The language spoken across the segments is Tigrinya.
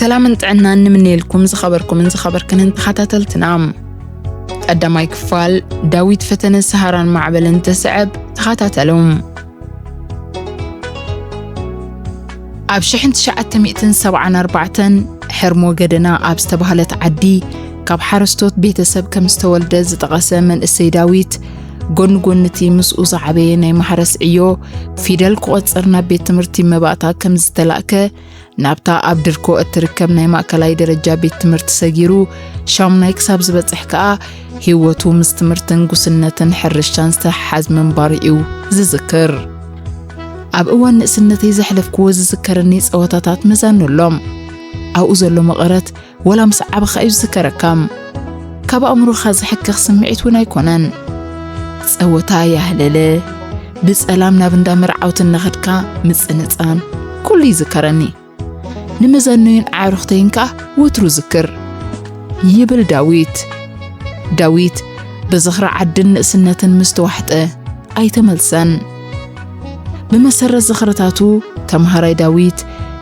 ሰላምን ጥዕናን ንምነየልኩም ዝኸበርኩምን ዝኸበርክንን ተኸታተልትና። ቀዳማይ ክፋል ዳዊት ፈተነ ሰሃራን ማዕበልን ተስዕብ ተኸታተሉ። ኣብ ሽሕን ትሽዓተ ሚእትን ሰብዓን ኣርባዕተን ሕርሞ ገደና ኣብ ዝተባህለት ዓዲ ካብ ሓረስቶት ቤተሰብ ከም ዝተወልደ ዝጠቐሰ መንእሰይ ዳዊት፣ ጎኒ ጎኒ እቲ ምስኡ ዝዓበየ ናይ ማሕረስ ዕዮ ፊደል ክቖጽር ናብ ቤት ትምህርቲ መባእታ ከም ዝተላእከ፣ ናብታ ኣብ ድርኮ እትርከብ ናይ ማእከላይ ደረጃ ቤት ትምህርቲ ሰጊሩ ሻሙናይ ክሳብ ዝበጽሕ ከኣ ህይወቱ ምስ ትምህርትን ጉስነትን ሕርሻን ዝተሓሓዝ ምንባሩ እዩ ዝዝክር። ኣብ እዋን ንእስነተይ ዘሕለፍክዎ ዝዝከረኒ ጸወታታት መዛኑ ኣሎ። ኣብኡ ዘሎ መቐረት ወላ ምስ ዓበኻ እዩ ዝዝከረካ። ካብ ኣእምሮኻ ዝሕክኽ ስምዒት እውን ኣይኮነን። ጸወታ ያህለለ፣ ብጸላም ናብ እንዳ መርዓውቲ እናኸድካ ምጽንጻን፣ ኩሉ ይዝከረኒ። ንመዛኖይን ኣዕሩኽተይን ከኣ ወትሩ ዝክር፣ ይብል ዳዊት። ዳዊት ብዝኽሪ ዓድን ንእስነትን ምስ ተዋሕጠ ኣይተመልሰን። ብመሰረት ዝኽርታቱ፣ ተምሃራይ ዳዊት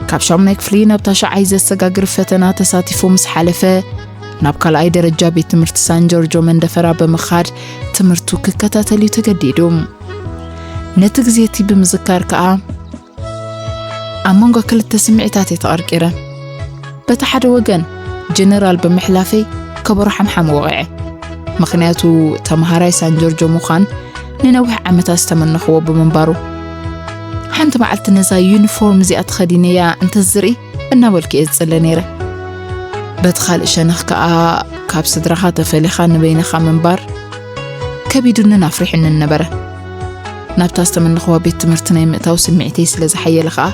ካብ ሻሙናይ ክፍሊ ናብ ታሽዓይ ዘሰጋግር ፈተና ተሳቲፉ ምስ ሓለፈ፣ ናብ ካልኣይ ደረጃ ቤት ትምህርቲ ሳን ጆርጆ መንደፈራ ብምኻድ ትምህርቱ ክከታተል እዩ ተገዲዱ። ነቲ ግዜ እቲ ብምዝካር ከኣ፣ ኣብ መንጎ ክልተ ስምዒታት እየ ተቐርቂረ። በቲ ሓደ ወገን፣ ጀነራል ብምሕላፈይ ከበሮ ሓምሓም ወቒዐ። ምኽንያቱ፣ ተምሃራይ ሳን ጆርጆ ምዃን ንነዊሕ ዓመታት ዝተመነኽዎ ብምንባሩ። ሓንቲ መዓልቲ ነዛ ዩኒፎርም እዚኣ ተኸዲነያ እንተዝርኢ እናበልኩ እየ ዝጽለ ነይረ። በቲ ካልእ ሸነኽ ከኣ፣ ካብ ስድራኻ ተፈሊኻ ንበይንኻ ምንባር ከቢዱንን ኣፍሪሑንን ነበረ። ናብታ ዝተመነኽዋ ቤት ትምህርቲ ናይ ምእታው ስምዒተይ ስለ ዝሓየለ ኸኣ፣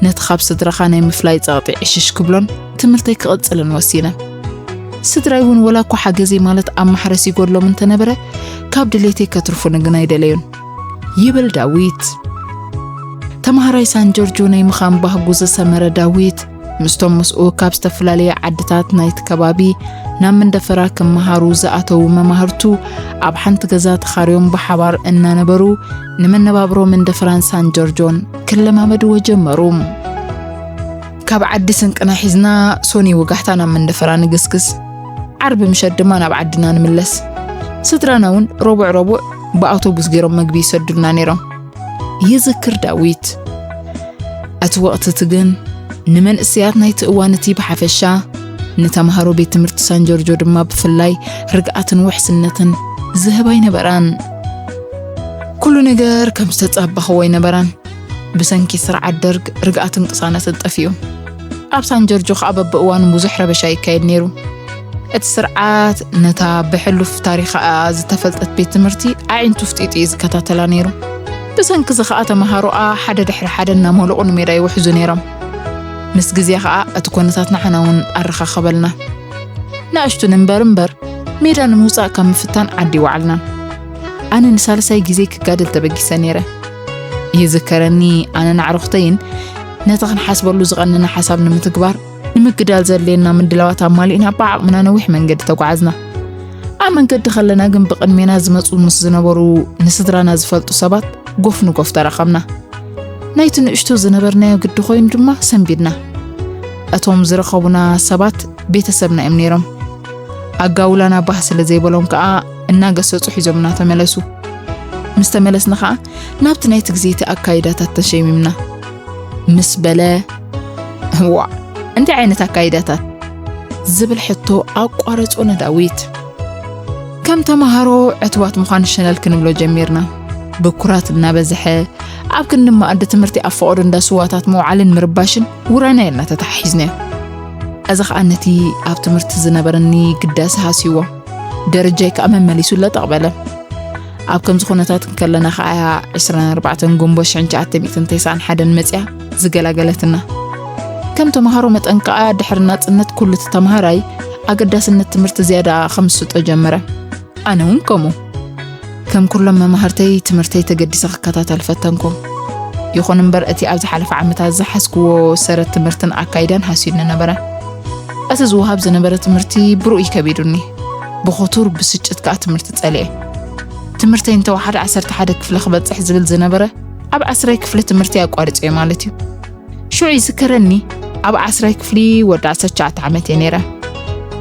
ነቲ ካብ ስድራኻ ናይ ምፍላይ ጸቕጢ ዕሽሽ ክብሎን ትምህርተይ ክቕጽልን ወሲነ። ስድራይ እውን ወላ እኳ ሓገዘይ ማለት ኣብ ማሕረስ ይጎድሎም እንተነበረ፣ ካብ ድሌተይ ከትርፉኒ ግን ኣይደለዩን፣ ይብል ዳዊት። ተምሃራይ ሳን ጆርጆ ናይ ምዃን ባህጉ ዝሰመረ ዳዊት፣ ምስቶም ምስኡ ካብ ዝተፈላለየ ዓድታት ናይቲ ከባቢ ናብ መንደፈራ ክመሃሩ ዝኣተዉ መማህርቱ ኣብ ሓንቲ ገዛ ተኻርዮም ብሓባር እናነበሩ፣ ንመነባብሮ መንደፈራን ሳን ጆርጆን ክለማመድዎ ጀመሩ። ካብ ዓዲ ስንቅና ሒዝና ሶኒ ወጋሕታ ናብ መንደፈራ ንግስግስ። ዓርቢ ምሸት ድማ ናብ ዓድና ንምለስ። ስድራና እውን ረቡዕ ረቡዕ ብኣውቶቡስ ገይሮም መግቢ ይሰዱልና ነይሮም፣ ይዝክር ዳዊት። እቲ ወቕቲ እቲ ግን ንመንእሰያት ናይቲ እዋን እቲ ብሓፈሻ፣ ንተምሃሮ ቤት ትምህርቲ ሳን ጆርጆ ድማ ብፍላይ ርግኣትን ውሕስነትን ዝህብ ኣይነበራን። ኩሉ ነገር ከም ዝተጻበኽዎ ኣይነበራን። ብሰንኪ ስርዓት ደርግ ርግኣትን ቅሳነትን ጠፊኡ። ኣብ ሳን ጆርጆ ከኣ በብእዋኑ ብዙሕ ረበሻ ይካየድ ነይሩ። እቲ ስርዓት ነታ ብሕሉፍ ታሪኻ ዝተፈልጠት ቤት ትምህርቲ ኣዒንቱ ፍጢጡ እዩ ዝከታተላ ነይሩ። ብሰንኪ እዚ ከኣ ተምሃሮኣ ሓደ ድሕሪ ሓደ እናመለቑ ንሜዳ ይውሕዙ ነይሮም። ምስ ግዜ ከኣ እቲ ኩነታት ንዓና እውን ኣረኻኸበልና። ንኣሽቱ ንንበር እምበር፣ ሜዳ ንምውጻእ ካብ ምፍታን ዓዲ ይወዓልና። ኣነ ንሳልሳይ ግዜ ክጋደል ተበጊሰ ነይረ። ይዝከረኒ፣ ኣነን ኣዕሩኽተይን ነቲ ክንሓስበሉ ዝቐነና ሓሳብ ንምትግባር፣ ንምግዳል ዘድልየና ምድላዋት ኣማሊእና ብዓቕምና ነዊሕ መንገዲ ተጓዓዝና። ኣብ መንገዲ ከለና ግን ብቕድሜና ዝመጹ ምስ ዝነበሩ ንስድራና ዝፈልጡ ሰባት ጎፍ ንጎፍ ተራኸብና። ናይቲ ንእሽቶ ዝነበርናዮ ግዲ ኮይኑ ድማ ሰንቢድና። እቶም ዝረኸቡና ሰባት ቤተሰብና እዮም ነይሮም። ኣጋውላና ባህ ስለ ዘይበሎም ከኣ እናገሰጹ ሒዞምና ተመለሱ። ምስ ተመለስና ከኣ ናብቲ ናይቲ ግዜ እቲ ኣካይዳታት ተሸሚምና። ምስ በለ፣ "እዋእ፣ እንታይ ዓይነት ኣካይዳታት?" ዝብል ሕቶ ኣቋረጾ ንዳዊት። ከም ተማሃሮ ዕቱባት ምዃን ሸለል ክንብሎ ጀሚርና። ብኩራት እናበዝሐ፣ ኣብ ክንዲ መኣዲ ትምህርቲ ኣብ ፈቐዶ እንዳ ስዋታት ምውዓልን ምርባሽን ውራይና ኢልና ተተሓሒዝናዮ። እዚ ኸኣ ነቲ ኣብ ትምህርቲ ዝነበረኒ ግዳሰ ሃስይዎ። ደረጃይ ከኣ መመሊሱ ለጠቕ በለ። ኣብ ከምዚ ኩነታት እንከለና ከኣ እያ ዕስራን ኣርባዕተን ጉንቦት ሽሕን ትሽዓተ ሚእትን ተስዓን ሓደን መጺኣ ዝገላገለትና። ከም ተምሃሮ መጠን ከኣ ድሕሪ ናጽነት ኩሉ እቲ ተምሃራይ ኣገዳስነት ትምህርቲ ዝያዳ ከምስጦ ጀመረ። ኣነ እውን ከምኡ። ከም ኩሎም መማህርተይ ትምህርተይ ተገዲሰ ክከታተል ፈተንኩ። ይኹን እምበር እቲ ኣብ ዝሓለፈ ዓመታት ዝሓዝክዎ ሰረት ትምህርትን ኣካይዳን ሃስዩኒ ነበረ። እቲ ዝወሃብ ዝነበረ ትምህርቲ ብርኡይ ከቢዱኒ። ብኽቱር ብስጭት ከኣ ትምህርቲ ጸሊኤ። ትምህርተይ እንተወሓደ ዓሰርተ ሓደ ክፍሊ ክበጽሕ ዝብል ዝነበረ ኣብ ዓስራይ ክፍሊ ትምህርቲ ኣቋሪጸዮ ማለት እዩ። ሽዑ ይዝከረኒ፣ ኣብ ዓስራይ ክፍሊ ወዲ ዓሰርተ ትሽዓተ ዓመት እየ ነይረ።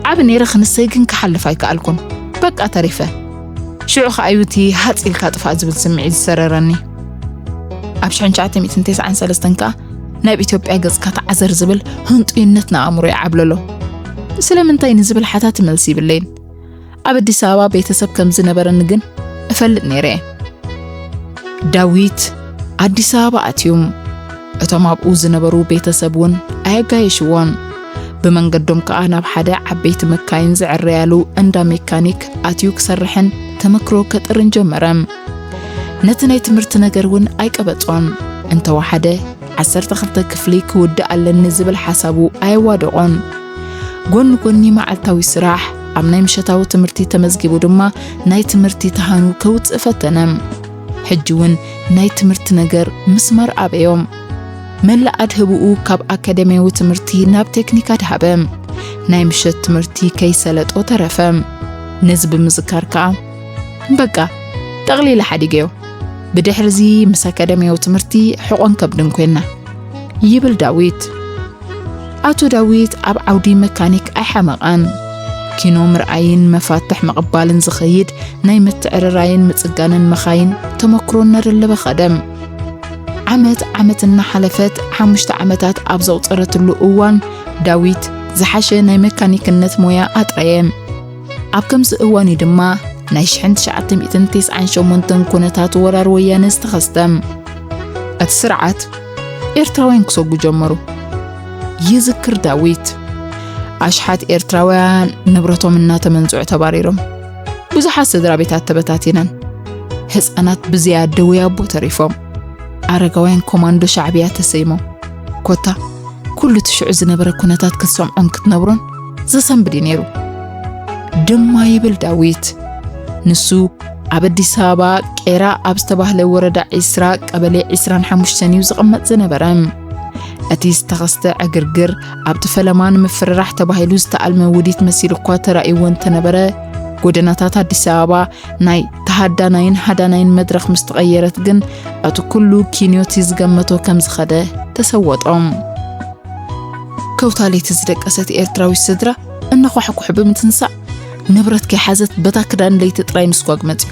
ዓቢ ነይረ ክንሰይ ግን ክሓልፍ ኣይከኣልኩን። በቃ ተሪፈ። ሽዑ ከኣ እዩ እቲ ሃጽ ኢልካ ጥፋእ ዝብል ስምዒት ዝሰረረኒ። ኣብ ሽሕን ትሽዓተ ሚእትን ተስዓን ሰለስተን ከኣ ናብ ኢትዮጵያ ገጽካ ተዓዘር ዝብል ህንጡይነት ንኣእምሮይ ዓብለሎ። ስለምንታይ ንዝብል ሓታት መልሲ ይብለይን። ኣብ ኣዲስ ኣበባ ቤተሰብ ከም ዝነበረኒ ግን እፈልጥ ነይረ እየ። ዳዊት ኣዲስ ኣበባ ኣትዩ። እቶም ኣብኡ ዝነበሩ ቤተሰብ እውን ኣየጋየሽዎን። ብመንገዶም ከኣ ናብ ሓደ ዓበይቲ መካይን ዝዕረያሉ እንዳ ሜካኒክ ኣትዩ ክሰርሕን ተመክሮ ከጥርን ጀመረ። ነቲ ናይ ትምህርቲ ነገር እውን ኣይቀበጾን። እንተወሓደ ዓሰርተ ክልተ ክፍሊ ክውድእ ኣለኒ ዝብል ሓሳቡ ኣየዋደቖን። ጎኒ ጎኒ መዓልታዊ ስራሕ፣ ኣብ ናይ ምሸታዊ ትምህርቲ ተመዝጊቡ ድማ ናይ ትምህርቲ ተሃኑ ከውጽእ ፈተነ። ሕጂ እውን ናይ ትምህርቲ ነገር ምስማር ኣበዮም። መላእ ኣድህብኡ ካብ ኣካደምያዊ ትምህርቲ ናብ ቴክኒክ ኣድሃበ። ናይ ምሸት ትምህርቲ ከይሰለጦ ተረፈ። ነዚ ብምዝካር ከኣ፣ በቃ፣ ጠቕሊለ ሓዲገዮ። ብድሕርዚ ምስ ኣካደምያዊ ትምህርቲ ሕቖን ከብድን ኮይና፣ ይብል ዳዊት። ኣቶ ዳዊት ኣብ ዓውዲ መካኒክ ኣይሓመቐን። ኪኖ ምርኣይን መፋትሕ ምቕባልን ዝኸይድ ናይ ምትዕርራይን ምጽጋንን መኻይን ተመክሮ እናደለበ ኸደ። ዓመት ዓመት እናሓለፈት ሓሙሽተ ዓመታት ኣብ ዘቑጸረትሉ እዋን፣ ዳዊት ዝሓሸ ናይ መካኒክነት ሞያ ኣጥረየ። ኣብ ከምዚ እዋን እዩ ድማ ናይ ሽሕን ትሽዓተ ሚእትን ተስዓን ሸሞንተን ኩነታት ወራር ወያነ ዝተኸስተ። እቲ ስርዓት ኤርትራውያን ክሰጉ ጀመሩ። ይዝክር ዳዊት፣ ኣሽሓት ኤርትራውያን ንብረቶም እናተመንዝዑ ተባሪሮም። ብዙሓት ስድራ ቤታት ተበታቲነን። ህጻናት ብዘይ ኣደ ወይ ኣቦ ተሪፎም። ኣረጋውያን ኮማንዶ ሻዕብያ ተሰይሞም። ኮታ ኩሉ እቲ ሽዑ ዝነበረ ኩነታት ክትሰምዖን ክትነብሮን ዘሰንብድ እዩ ነይሩ። ድማ ይብል ዳዊት። ንሱ ኣብ ኣዲስ ኣበባ ቄራ ኣብ ዝተባህለ ወረዳ ዒስራ ቀበሌ ዒስራን ሓሙሽተን እዩ ዝቕመጥ ዝነበረ። እቲ ዝተኸስተ ዕግርግር ኣብቲ ፈለማ ንምፍርራሕ ተባሂሉ ዝተኣልመ ውዲት መሲሉ እኳ ተራእይዎ እንተነበረ፣ ጎደናታት ኣዲስ ኣበባ ናይ ተሃዳናይን ሃዳናይን መድረኽ ምስ ተቐየረት ግን፣ እቲ ኩሉ ኪንዮቲ ዝገመቶ ከም ዝኸደ ተሰወጦም። ከውታ ለይቲ ዝደቀሰት ኤርትራዊት ስድራ እናኳሕኩሑ ብምትንሳእ፣ ንብረት ከይሓዘት በታ ክዳን ለይቲ ጥራይ ምስጓግ መጽዩ።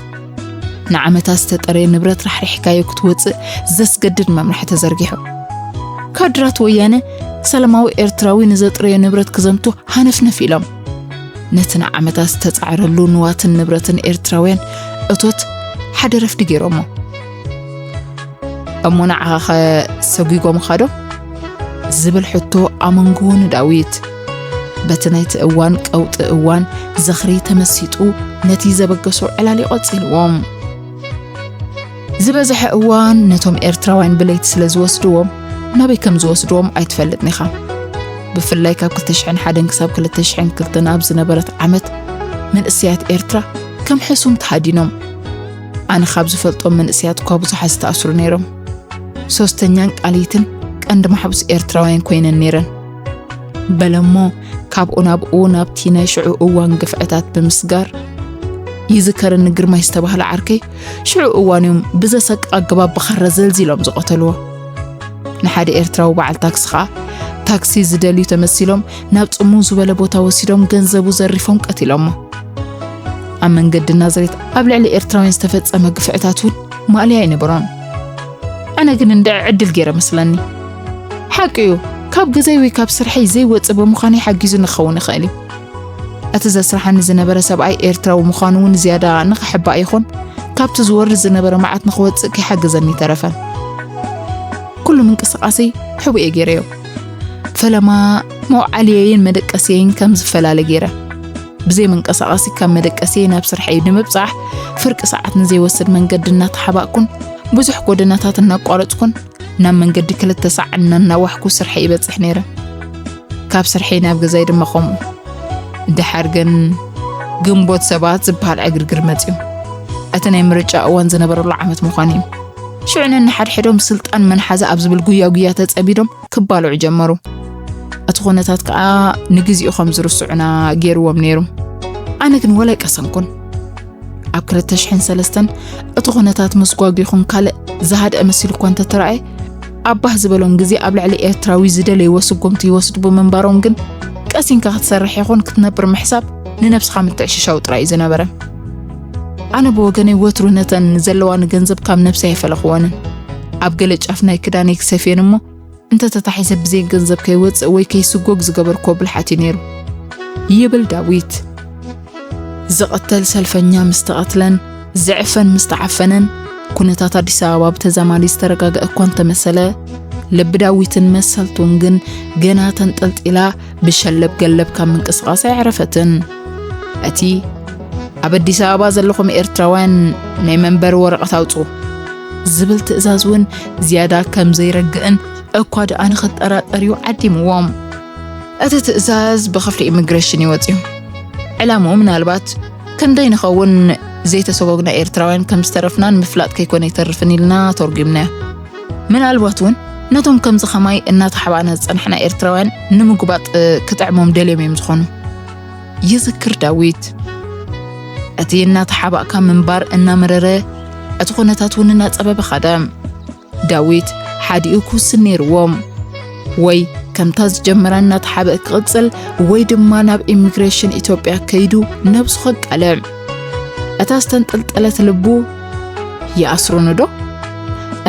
ንዓመታት ዝተጠረየ ንብረት ራሕሪሕካዮ ክትወጽእ ዘስገድድ መምርሒ ተዘርጊሑ። ካድራት ወያነ ሰላማዊ ኤርትራዊ ንዘጥረዮ ንብረት ክዘምቱ ሃነፍነፍ ኢሎም። ነቲ ንዓመታት ዝተጻዕረሉ ንዋትን ንብረትን ኤርትራውያን እቶት ሓደ ረፍዲ ገይሮሞ። እሞ ንዓኻኸ ሰጒጎምኻ ዶ? ዝብል ሕቶ ኣመንጎ ንዳዊት። በቲ ናይቲ እዋን ቀውጢ እዋን ዝኽሪ ተመሲጡ ነቲ ዘበገሶ ዕላል ቀጺልዎም። ዝበዝሐ እዋን ነቶም ኤርትራውያን ብለይቲ ስለ ዝወስድዎም፣ ናበይ ከም ዝወስድዎም ኣይትፈልጥን ኢኻ። ብፍላይ ካብ ክልተ ሽሕን ሓደን ክሳብ ክልተ ሽሕን ክልተን ኣብ ዝነበረት ዓመት መንእሰያት ኤርትራ ከም ሕሱም ተሃዲኖም። ኣነ ካብ ዝፈልጦም መንእሰያት እኳ ብዙሓት ዝተኣስሩ ነይሮም። ሶስተኛን ቃልይትን ቀንዲ ማሕቡስ ኤርትራውያን ኮይነን ነይረን። በለሞ ካብኡ ናብኡ ናብቲ ናይ ሽዑ እዋን ግፍዕታት ብምስጋር ይዝከረኒ ግርማይ ዝተባህለ ዓርከይ ሽዑ እዋን እዮም ብዘሰቅቕ ኣገባብ ብኻራ ዘልዚሎም ዝቐተልዎ። ንሓደ ኤርትራዊ በዓል ታክሲ ኸኣ ታክሲ ዝደልዩ ተመሲሎም ናብ ጽምው ዝበለ ቦታ ወሲዶም ገንዘቡ ዘሪፎም ቀቲሎሞ። ኣብ መንገዲ ናዝሬት ኣብ ልዕሊ ኤርትራውያን ዝተፈጸመ ግፍዕታት እውን ማእለያ ኣይነበሮን። ኣነ ግን እንድዒ ዕድል ገይረ መስለኒ። ሓቂ እዩ፣ ካብ ገዛይ ወይ ካብ ስርሐይ ዘይወጽእ ብምዃነይ ሓጊዙኒ ክኸውን ይኽእል እዩ። እቲ ዘስርሓኒ ዝነበረ ሰብኣይ ኤርትራዊ ምዃኑ እውን ዝያዳ ንኽሕባእ ይኹን ካብቲ ዝወርድ ዝነበረ መዓት ንኽወጽእ ከይሓግዘኒ ኣይተረፈን። ኩሉ ምንቅስቓሰይ ሕቡእ እየ ገይረዮ። ፈለማ መውዓልየይን መደቀስየይን ከም ዝፈላለ ገይረ። ብዘይ መንቀሳቐሲ ካብ መደቀስየይ ናብ ስርሐይ ንምብጻሕ ፍርቂ ሰዓት ንዘይወስድ መንገዲ እናተሓባእኩን ብዙሕ ጎደናታት እናቋረጽኩን ናብ መንገዲ ክልተ ሳዕ እናናዋሕኩ ስርሐይ ይበጽሕ ነይረ። ካብ ስርሐይ ናብ ገዛይ ድማ ከምኡ። ደሓር ግን ግንቦት ሰባት ዝበሃል ዕግርግር መጽዩ። እቲ ናይ ምርጫ እዋን ዝነበረሉ ዓመት ምዃኑ እዩ። ሽዑ ነንሓድሕዶም ስልጣን መን ሓዘ ኣብ ዝብል ጉያ ጉያ ተጸሚዶም ክባልዑ ጀመሩ። እቲ ኩነታት ከኣ ንግዚኡ ከም ዝርስዑና ገይርዎም ነይሩ። ኣነ ግን ወላ ኣይቀሰንኩን። ኣብ ክልተ ሽሕን ሰለስተን እቲ ኩነታት ምስጓግ ይኹን ካልእ ዝሃድአ መሲሉ እኳ እንተተራእየ፣ ኣብ ባህ ዝበሎም ግዜ ኣብ ልዕሊ ኤርትራዊ ዝደለይዎ ስጉምቲ ይወስዱ ብምንባሮም ግን፣ ቀሲንካ ክትሰርሕ ይኹን ክትነብር ምሕሳብ ንነብስኻ ምትዕሽሻው ጥራይ እዩ ዝነበረ። ኣነ ብወገነይ ወትሩ ነተን ዘለዋኒ ገንዘብ ካብ ነብሰይ ኣይፈለኽወንን። ኣብ ገለ ጫፍ ናይ ክዳነይ ክሰፍየን እሞ፣ እንተ ተታሒዘ ብዘይ ገንዘብ ከይወጽእ ወይ ከይስጎግ ዝገበርክዎ ብልሓት እዩ ነይሩ፣ ይብል ዳዊት። ዝቕተል ሰልፈኛ ምስ ተቐትለን፣ ዝዕፈን ምስ ተዓፈነን፣ ኩነታት ኣዲስ ኣበባ ብተዛማዲ ዝተረጋግአ እኳ እንተመሰለ፣ ልቢ ዳዊትን መሰልቱን ግን ገና ተንጠልጢላ ብሸለብ ገለብ ካብ ምንቅስቓስ ኣየዕረፈትን። እቲ "ኣብ ኣዲስ ኣበባ ዘለኹም ኤርትራውያን ናይ መንበሪ ወረቐት ኣውጽኡ" ዝብል ትእዛዝ እውን ዝያዳ ከም ዘይረግእን እኳ ደኣ ንኽጠራጠር እዩ ዓዲምዎም። እቲ ትእዛዝ ብኽፍሊ ኢሚግሬሽን እዩ ወጺኡ። ዕላምኡ ምናልባት ክንደይ ንኸውን ዘይተሰጎግና ኤርትራውያን ከም ዝተረፍና ንምፍላጥ ከይኮነ ኣይተርፍን ኢልና ተርጒምናዮ። ምናልባት እውን ነቶም ከምዚ ኸማይ እናተሓባእና ዝጸናሕና ኤርትራውያን ንምጉባጥ ክጥዕሞም ደልዮም እዮም ዝኾኑ። ይዝክር ዳዊት። እቲ እናተሓባእካ ምንባር እናመረረ፣ እቲ ኩነታት እውን እናጸበበ ኸደ። ዳዊት ሓዲኡ ክውስን ነይርዎ። ወይ ከምታ ዝጀመራ እናተሓበአ ክቕጽል፣ ወይ ድማ ናብ ኢሚግሬሽን ኢትዮጵያ ከይዱ ነብሱ ከቃልዕ። እታ ዝተንጠልጠለት ልቡ፣ "ይኣስሩኒ ዶ?"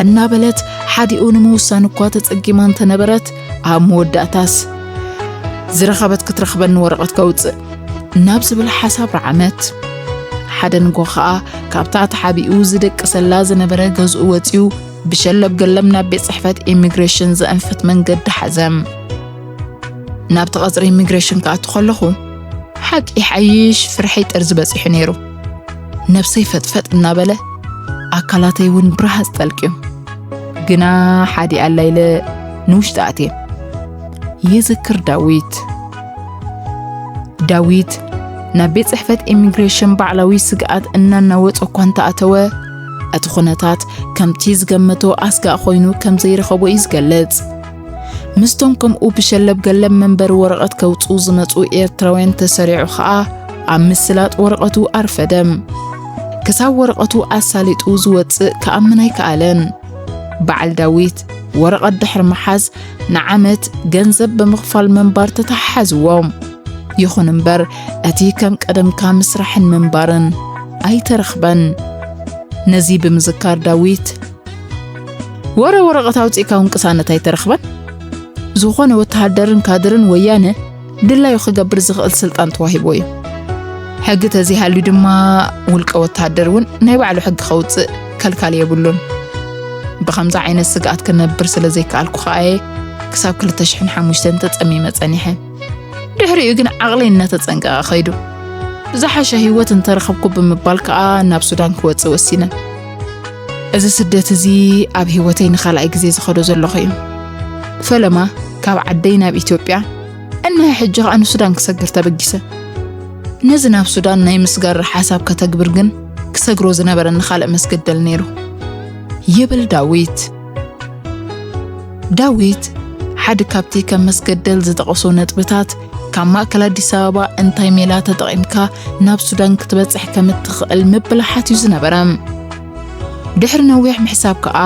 እናበለት ሓዲኡ ንምውሳን እኳ ተጸጊማ እንተነበረት፣ ኣብ መወዳእታስ፣ "ዝረኸበት ክትረኽበኒ ወረቐት ከውጽእ" ናብ ዝብል ሓሳብ ረዓመት። ሓደ ንግሆ ኸኣ ካብታ ተሓቢኡ ዝደቅሰላ ዝነበረ ገዝኡ ወጺኡ ብሸለብ ገለም ናብ ቤት ጽሕፈት ኢሚግሬሽን ዘእንፍት መንገዲ ሓዘ። ናብቲ ቀጽሪ ኢሚግሬሽን ክኣቱ ከለኹ፣ ሓቂ ይሓይሽ ፍርሐይ ጠርዚ በጺሑ ነይሩ። ነብሰይ ፈጥፈጥ እናበለ፣ ኣካላተይ እውን ብረሃጽ ጠልቅዩ። ግና ሓዲ ኣላ ኢለ ንውሽጢ ኣትየ። ይዝክር ዳዊት። ዳዊት ናብ ቤት ጽሕፈት ኢሚግሬሽን ባዕላዊ ስግኣት እናናወጾ እኳ እንተኣተወ፣ እቲ ኩነታት ከምቲ ዝገመቶ ኣስጋእ ኮይኑ ከም ዘይረኸቦ እዩ ዝገልጽ። ምስቶም ከምኡ ብሸለብ ገለብ መንበሪ ወረቐት ከውጽኡ ዝመጹ ኤርትራውያን ተሰሪዑ ኸኣ ኣብ ምስላጥ ወረቐቱ ኣርፈደ። ክሳብ ወረቐቱ ኣሳሊጡ ዝወጽእ ክኣምን ኣይከኣለን። በዓል ዳዊት ወረቐት ድሕሪ ምሓዝ ንዓመት ገንዘብ ብምኽፋል ምንባር ተተሓሓዝዎ። ይኹን እምበር፣ እቲ ከም ቀደምካ ምስራሕን ምንባርን ኣይተረኽበን። ነዚ ብምዝካር ዳዊት፣ "ወረ ወረቐት ኣውጺእካ እውን ቅሳነት ኣይተረኽበን። ዝኾነ ወተሃደርን ካድርን ወያነ ድላዩ ክገብር ዝኽእል ስልጣን ተዋሂቦ እዩ። ሕጊ ተዘይሃልዩ ድማ ውልቀ ወተሃደር እውን ናይ ባዕሉ ሕጊ ከውጽእ ከልካሊ የብሉን። ብኸምዚ ዓይነት ስግኣት ክነብር ስለ ዘይከኣልኩ ከኣ እየ ክሳብ ክልተ ሽሕን ሓሙሽተን ተጸሚመ ጸኒሐ። ድሕሪኡ ግን ዓቕለይ እናተጸንቀቐ ኸይዱ። ዝሓሸ ህይወት እንተረኸብኩ ብምባል ከኣ ናብ ሱዳን ክወጽእ ወሲነ። እዚ ስደት እዚ ኣብ ህይወተይ ንኻልኣይ ግዜ ዝኸዶ ዘለኹ እዩ። ፈለማ ካብ ዓደይ ናብ ኢትዮጵያ፣ እንሀ ሕጂ ኸኣ ንሱዳን ክሰግር ተበጊሰ። ነዚ ናብ ሱዳን ናይ ምስጋር ሓሳብ ከተግብር ግን ክሰግሮ ዝነበረኒ ካልእ መስገደል ነይሩ" ይብል ዳዊት። ዳዊት ሓደ ካብቲ ከም መስገደል ዝጠቐሶ ነጥብታት፣ ካብ ማእከል ኣዲስ ኣበባ እንታይ ሜላ ተጠቒምካ ናብ ሱዳን ክትበጽሕ ከም እትኽእል ምብልሓት እዩ ዝነበረ። ድሕሪ ነዊሕ ምሕሳብ ከኣ፣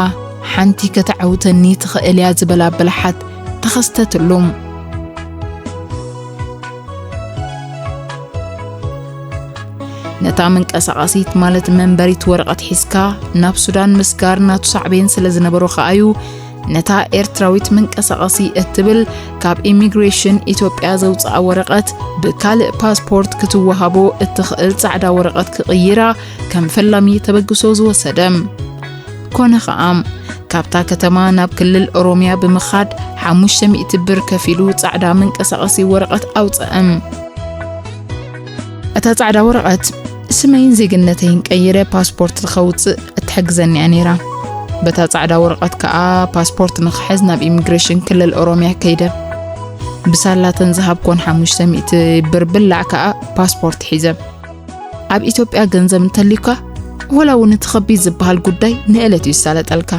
ሓንቲ ከተዐውተኒ ትኽእል እያ ዝበላ ብልሓት ተኸስተትሉ። ነታ መንቀሳቐሲት ማለት መንበሪት ወረቐት ሒዝካ ናብ ሱዳን ምስጋር ናቱ ሳዕቤን ስለ ዝነበሮ ከኣ እዩ፣ ነታ ኤርትራዊት መንቀሳቐሲ እትብል ካብ ኢሚግሬሽን ኢትዮጵያ ዘውጽኣ ወረቐት ብካልእ ፓስፖርት ክትወሃቦ እትኽእል ጻዕዳ ወረቐት ክቕይራ ከም ፈላሚ ተበግሶ ዝወሰደ። ኮነ ኸኣ፣ ካብታ ከተማ ናብ ክልል ኦሮምያ ብምኻድ ሓሙሽተ ሚእቲ ብር ከፊሉ ጻዕዳ መንቀሳቐሲ ወረቐት ኣውጸአ። እታ ጻዕዳ ወረቐት ስመይን ዜግነተይን ቀይረ ፓስፖርት ንኸውጽእ እትሕግዘኒ እያ ነይራ። በታ ጻዕዳ ወረቐት ከኣ ፓስፖርት ንኽሕዝ ናብ ኢሚግሬሽን ክልል ኦሮምያ ከይደ። ብሳላተን ዝሃብኮን ሓሙሽተ ሚእቲ ብር ብላዕ ከኣ ፓስፖርት ሒዘ። ኣብ ኢትዮጵያ ገንዘብ እንተልዩካ፣ ወላ እውን እቲ ኸቢድ ዝበሃል ጉዳይ ንእለት እዩ ዝሳለጠልካ።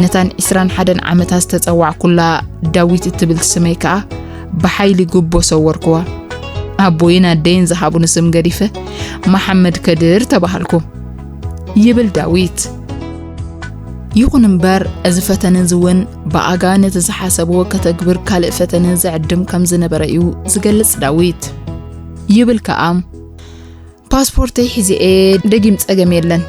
ነታን ዕስራን ሓደን ዓመታት ዝተጸዋዕኩላ ዳዊት እትብል ስመይ ከኣ ብሓይሊ ጉቦ ሰወርኩዋ። ኣቦይን ኣደይን ዝሃቡኒ ስም ገዲፈ መሓመድ ከድር ተባሃልኩ፣ ይብል ዳዊት። ይኹን እምበር፣ እዚ ፈተነ እዚ እውን ብኣጋ ነቲ ዝሓሰብዎ ከተግብር ካልእ ፈተነ ዘዕድም ከም ዝነበረ እዩ ዝገልጽ ዳዊት። ይብል ከኣ፣ "ፓስፖርተይ ሒዘ እየ፣ ደጊም ጸገም የለን"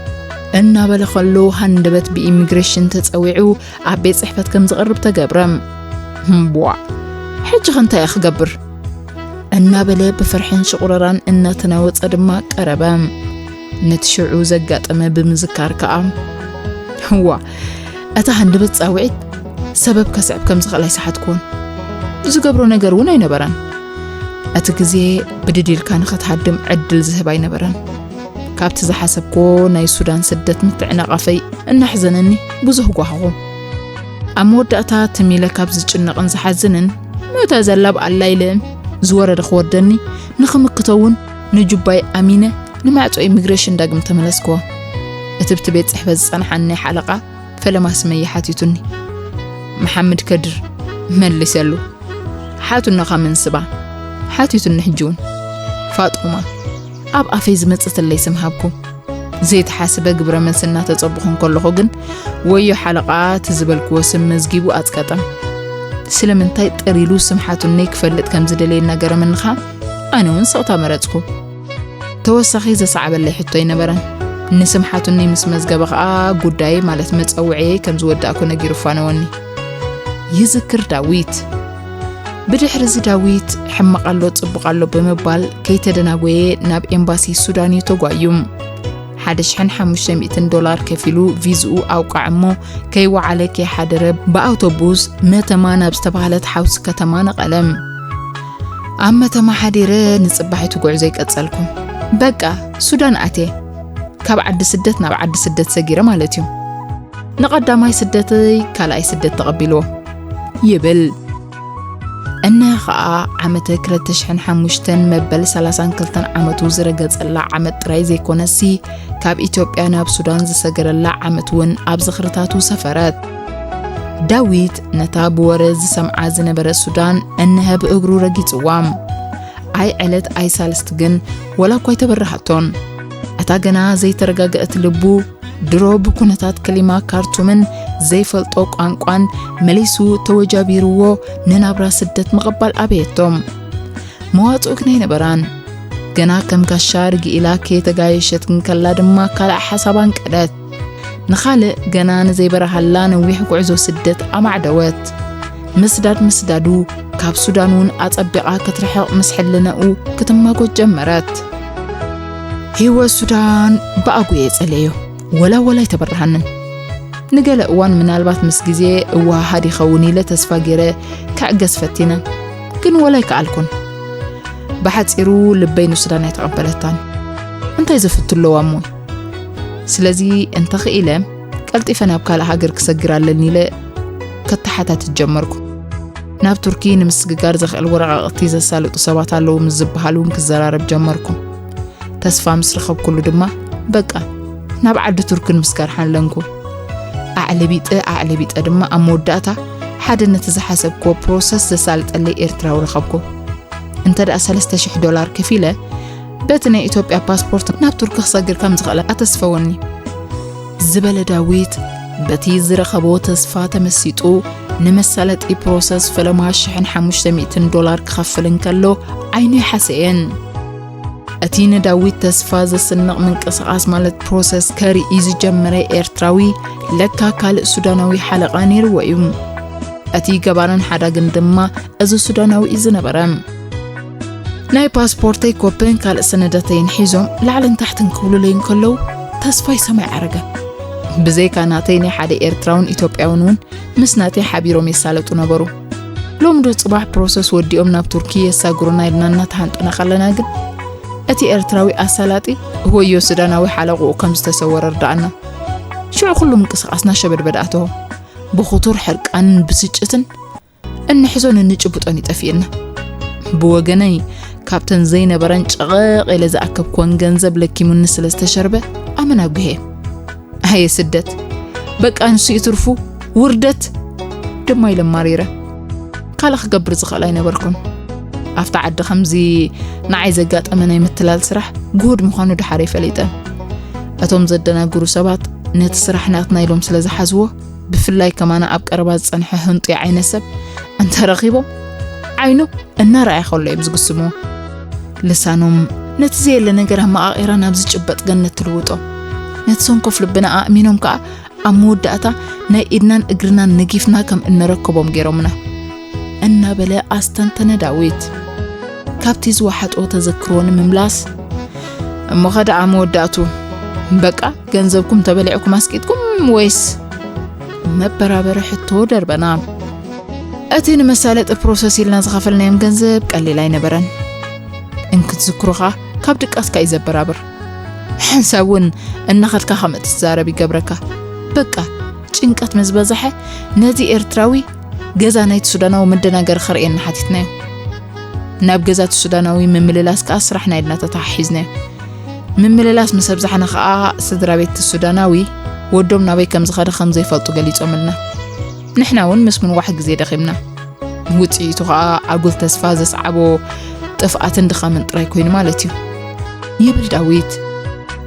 እናበለ ከሎ፣ ሃንደበት ብኢሚግሬሽን ተጸዊዑ ኣብ ቤት ጽሕፈት ከም ዝቐርብ ተገብረ። "እምቧ፣ ሕጂ ኸ እንታይ እየ ክገብር?" እናበለ ብፍርሕን ሽቑረራን እናተናወጸ ድማ ቀረበ። ነቲ ሽዑ ዘጋጠመ ብምዝካር ከኣ፣ "እዋ፣ እታ ሃንደበት ጻውዒት ሰበብ ከስዕብ ከም ዝኽእል ኣይሰሓትኩዎን። ዝገብሮ ነገር እውን ኣይነበረን። እቲ ግዜ ብድድ ኢልካ ንኽትሃድም ዕድል ዝህብ ኣይነበረን። ካብቲ ዝሓሰብኩዎ ናይ ሱዳን ስደት ምትዕንቓፈይ እናሕዘነኒ ብዙህ ጓሃኹ። ኣብ መወዳእታ ትም ኢለ ካብ ዝጭነቕን ዝሓዝንን፣ ሞታ ዘላ ብኣላ ኢለ ዝወረደ ክወርደኒ ንኽምክቶ እውን ንጁባይ ኣሚነ ንማዕጾ ኢሚግሬሽን ዳግም ተመለስኩዎ። እቲ ብቲ ቤት ጽሕፈት ዝጸንሓኒ ሓለቓ ፈለማ ስመይ ሓቲቱኒ። መሓመድ ከድር መሊሰሉ። ሓቱና ካብ መንስባ ሓቲቱኒ። ሕጂ እውን ፋጡማ ኣብ ኣፈይ ዝመጽእትለይ ስም ሃብኩ። ዘይተሓስበ ግብረ መልሲ እናተጸበኹ እንከለኹ ግን፣ ወዮ ሓለቓ እቲ ዝበልክዎ ስም መዝጊቡ ኣጽቀጠ። ስለምንታይ ጠር ኢሉ ስም ሓቱነይ ክፈልጥ ከም ዝደለየ እናገረመኒ ኸኣ፣ ኣነ እውን ስቕታ መረጽኩ። ተወሳኺ ዘሰዓበለይ ሕቶ ኣይነበረን። ንስም ሓቱነይ ምስ መዝገበ ኸኣ፣ ጉዳይ ማለት መጸውዒየይ ከም ዝወዳእኩ ነጊሩ ፋነወኒ። ይዝክር ዳዊት። ብድሕሪ እዚ ዳዊት ሕማቕ ኣሎ ጽቡቕ ኣሎ ብምባል ከይተደናጎየ ናብ ኤምባሲ ሱዳን እዩ ተጓዩ። ሓደ ሽሕን ሓሙሽተ ሚእትን ዶላር ከፊሉ ቪዝኡ ኣውቃዕ እሞ ከይወዓለ ከይሓደረ ብኣውቶቡስ መተማ ናብ ዝተባህለት ሓውሲ ከተማ ነቐለ። ኣብ መተማ ሓዲረ ንጽባሒቱ ጉዕዞ ይቀጸልኩ። በቃ ሱዳን ኣትየ። ካብ ዓዲ ስደት ናብ ዓዲ ስደት ሰጊረ ማለት እዩ። ንቐዳማይ ስደተይ ካልኣይ ስደት ተቐቢልዎ ይብል። እነሀ ኸኣ ዓመተ ክልተ ሽሕን ሓሙሽተን መበል ሰላሳን ክልተን ዓመቱ ዝረገጸላ ዓመት ጥራይ ዘይኮነሲ፣ ካብ ኢትዮጵያ ናብ ሱዳን ዝሰገረላ ዓመት እውን ኣብ ዝኽርታቱ ሰፈረት። ዳዊት ነታ ብወረ ዝሰምዓ ዝነበረ ሱዳን እነሀ ብእግሩ ረጊጽዋ። ኣይ ዕለት ኣይ ሳልስቲ ግን ወላ እኳ ኣይተበረሃቶን። እታ ገና ዘይተረጋገአት ልቡ ድሮ ብኩነታት ክሊማ ካርቱምን ዘይፈልጦ ቋንቋን መሊሱ ተወጃቢርዎ ንናብራ ስደት ምቕባል ኣበየቶ። መዋጽኦ ግን ኣይነበራን። ገና ከም ጋሻ ርግእ ኢላ ከየተጋየሸት እንከላ ድማ ካልእ ሓሳብ ኣንቀደት። ንኻልእ ገና ንዘይበረሃላ ነዊሕ ጉዕዞ ስደት ኣማዕደወት። ምስዳድ ምስዳዱ ካብ ሱዳን እውን ኣጸቢቓ ክትርሕቕ ምስ ሕልናኡ ክትማጎት ጀመረት። ህይወት ሱዳን ብኣጉየ ጸለዮ። ወላ ወላ ኣይተበረሃንን። ንገለ እዋን ምናልባት ምስ ግዜ እወሃሃድ ይኸውን ኢለ ተስፋ ገይረ ክዕገስ ፈቲነ። ግን ወላ ኣይከኣልኩን። ብሓጺሩ ልበይ ንሱዳን ኣይተቐበለታን። እንታይ ዘፍቱ ኣለዋ እሞ? ስለዚ እንተኽኢለ ቀልጢፈ ናብ ካልእ ሃገር ክሰግር ኣለኒ ኢለ ከተሓታትት ጀመርኩ። ናብ ቱርኪ ንምስግጋር ዘኽእል ወረቓቕቲ ዘሳልጡ ሰባት ኣለዉ ምስ ዝበሃል እውን ክዘራረብ ጀመርኩ። ተስፋ ምስ ረኸብኩሉ ድማ በቃ ናብ ዓዲ ቱርኪ ንምስጋር ሓለንኩ። ኣዕለቢጠ ኣዕለቢጠ ድማ ኣብ መወዳእታ ሓደ ነቲ ዝሓሰብክዎ ፕሮሰስ ዘሳልጠለይ ኤርትራዊ ረኸብኩ። እንተ ደኣ ሰለስተ ሽሕ ዶላር ከፊለ በቲ ናይ ኢትዮጵያ ፓስፖርት ናብ ቱርኪ ክሰግር ከም ዝኽእል ኣተስፈወኒ። ዝበለ ዳዊት በቲ ዝረኸቦ ተስፋ ተመሲጡ ንመሳለጢ ፕሮሰስ ፈለማ ሽሕን ሓሙሽተ ሚእትን ዶላር ክኸፍል እንከሎ ዓይኑ ይሓሰየን። እቲ ንዳዊት ተስፋ ዘስንቕ ምንቅስቓስ ማለት ፕሮሰስ ከርኢ ዝጀመረ ኤርትራዊ ለካ ካልእ ሱዳናዊ ሓለቓ ነይርዎ እዩ። እቲ ገባርን ሓዳግን ድማ እዚ ሱዳናዊ እዩ ዝነበረ። ናይ ፓስፖርተይ ኮፕን ካልእ ሰነዳተይን ሒዞም ላዕልን ታሕትን ክብሉለይ እንከለዉ ተስፋይ ሰማይ ዓረገ። ብዘይካ ናተይ ናይ ሓደ ኤርትራውን ኢትዮጵያውን እውን ምስ ናተይ ሓቢሮም የሳለጡ ነበሩ። ሎሚ ዶ ጽባሕ ፕሮሰስ ወዲኦም ናብ ቱርኪ የሳግሩና ኢልና እናተሃንጠና ከለና ግን እቲ ኤርትራዊ ኣሳላጢ ወዮ ሱዳናዊ ሓለቕኡ ከም ዝተሰወረ ርድኣና። ሽዑ ኩሉ ምንቅስቓስና ሸበድበድ ኣተዎ። ብኽቱር ሕርቃንን ብስጭትን እንሕዞን እንጭብጦን ይጠፍእና። ብወገነይ ካብተን ዘይነበረን ጨቐቕ ኢለ ዝኣከብኩወን ገንዘብ ለኪሙኒ ስለ ዝተሸርበ ኣመና ጉሄ። ኣየ ስደት፣ በቃ ንሱ ይትርፉ ውርደት ድማ ኢለ ማሪረ። ካልእ ክገብር ዝኽእል ኣይነበርኩን። ኣብታ ዓዲ ከምዚ ንዓይ ዘጋጠመ ናይ ምትላል ስራሕ ግሁድ ምዃኑ ድሓረይ ፈሊጠ። እቶም ዘደናግሩ ሰባት ነቲ ስራሕ ናትና ኢሎም ስለ ዝሓዝዎ፣ ብፍላይ ከማና ኣብ ቀረባ ዝጸንሐ ህንጡይ ዓይነ ሰብ እንተረኺቦም፣ ዓይኑ እናረኣየ ከሎ እዮም ዝግስምዎ። ልሳኖም ነቲ ዘየለ ነገር ኣመቓቒራ ናብ ዝጭበጥ ገነት ትልውጦ። ነቲ ሰንኮፍ ልብና ኣእሚኖም ከኣ ኣብ መወዳእታ ናይ ኢድናን እግርናን ነጊፍና ከም እንረከቦም ገይሮምና። እናበለ ኣስተንተነ ዳዊት። ካብቲ ዝወሓጦ ተዘክሮ ንምምላስ፣ እሞ ኸ ደኣ መወዳእቱ፣ በቃ ገንዘብኩም ተበሊዕኩም ኣስቂጥኩም ወይስ? መበራበሪ ሕቶ ደርበና። እቲ ንመሳለጢ ፕሮሰስ ኢልና ዝኸፈልናዮም ገንዘብ ቀሊል ኣይነበረን። እንክትዝክሮ ኸኣ ካብ ድቃስካ እዩ ዘበራብር። ሓንሳብ እውን እናኸድካ ከም እትዛረብ ይገብረካ። በቃ ጭንቀት ምስ በዝሐ ነዚ ኤርትራዊ ገዛ ናይቲ ሱዳናዊ መደናገሪ ከርእየና ሓቲትናዮ። ናብ ገዛ እቲ ሱዳናዊ ምምልላስ ከኣ ስራሕና ኢልና ተተሓሒዝናዮ። ምምልላስ ምስ ኣብዛሕና ከኣ ስድራ ቤት እቲ ሱዳናዊ ወዶም ናበይ ከም ዝኸደ ከም ዘይፈልጡ ገሊጾምልና። ንሕና እውን ምስ ምንዋሕ ግዜ ደኺምና። ውጽኢቱ ከኣ ኣጉል ተስፋ ዘስዓቦ ጥፍኣትን ድኻምን ጥራይ ኮይኑ ማለት እዩ። ይብል ዳዊት።